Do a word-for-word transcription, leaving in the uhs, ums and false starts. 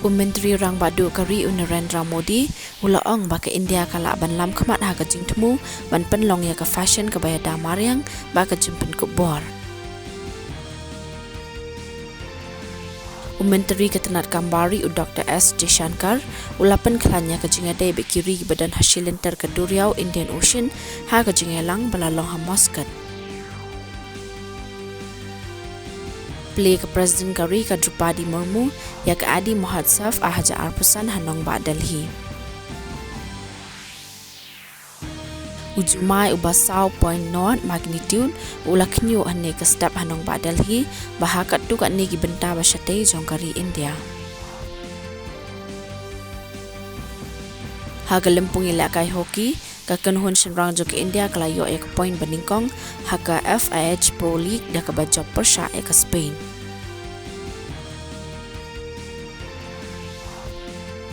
U Myntri Rangbah Duh ka ri u Narendra Modi u la ong ba ka India ka lah ban lamkhmat ha ka jingthmu ban pynlong ïa ka fashion kaba ïada mariang bad ka jingpynkup bor. U Myntri ka tnat kam bar ri u Doktor S Jaishankar u la pynkhlaiñ ïa ka jingïadei bad ki ri kiba don ha shilynter ka duriaw Indian Ocean ha ka jingïalang ba la long ha Muscat. Plie ka President ka ri ka Droupadi Murmu ïa ka Adi Mahotsav ar hajar arphew san ha nongbah Delhi. U jumai uba saw point nought magnitude u la khñiuh hynne ka step ha nongbah Delhi, ba ha katto katne ki bynta ba shatei jong ka ri India. Ha ka lympung ïalehkai hockey, ka kynhun shynrang jong ka India ka la ïoh ïa ka point ba nyngkong ha ka F I H Pro League da kaba jop pyrshah ïa ka Spain.